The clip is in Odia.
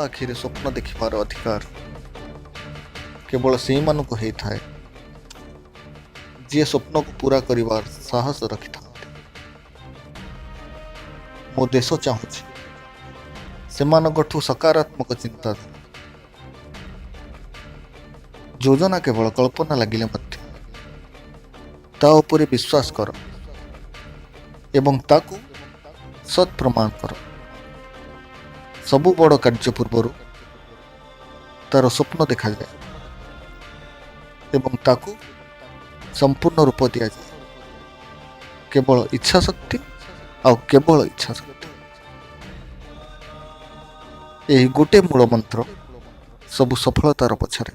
ଆଖିରେ ସ୍ୱପ୍ନ ଦେଖିବାର ଅଧିକାର କେବଳ ସେଇମାନଙ୍କୁ ହେଇଥାଏ, ଯିଏ ସ୍ୱପ୍ନକୁ ପୂରା କରିବାର ସାହସ ରଖିଥାନ୍ତି। ମୋ ଦେଶ ଚାହୁଁଛି ସେମାନଙ୍କଠୁ ସକାରାତ୍ମକ ଚିନ୍ତାଧାରା। ଯୋଜନା କେବଳ କଳ୍ପନା ଲାଗିଲେ ମଧ୍ୟ ତା ଉପରେ ବିଶ୍ୱାସ କର ଏବଂ ତାକୁ ସତ୍ ପ୍ରମାଣ କର। ସବୁ ବଡ଼ କାର୍ଯ୍ୟ ପୂର୍ବରୁ ତାର ସ୍ୱପ୍ନ ଦେଖାଯାଏ ଏବଂ ତାକୁ ସମ୍ପୂର୍ଣ୍ଣ ରୂପ ଦିଆଯାଏ। କେବଳ ଇଚ୍ଛା ଶକ୍ତି ଆଉ କେବଳ ଇଚ୍ଛା ଶକ୍ତି, ଏହି ଗୋଟେ ମୂଳ ମନ୍ତ୍ର ସବୁ ସଫଳତାର ପଛରେ।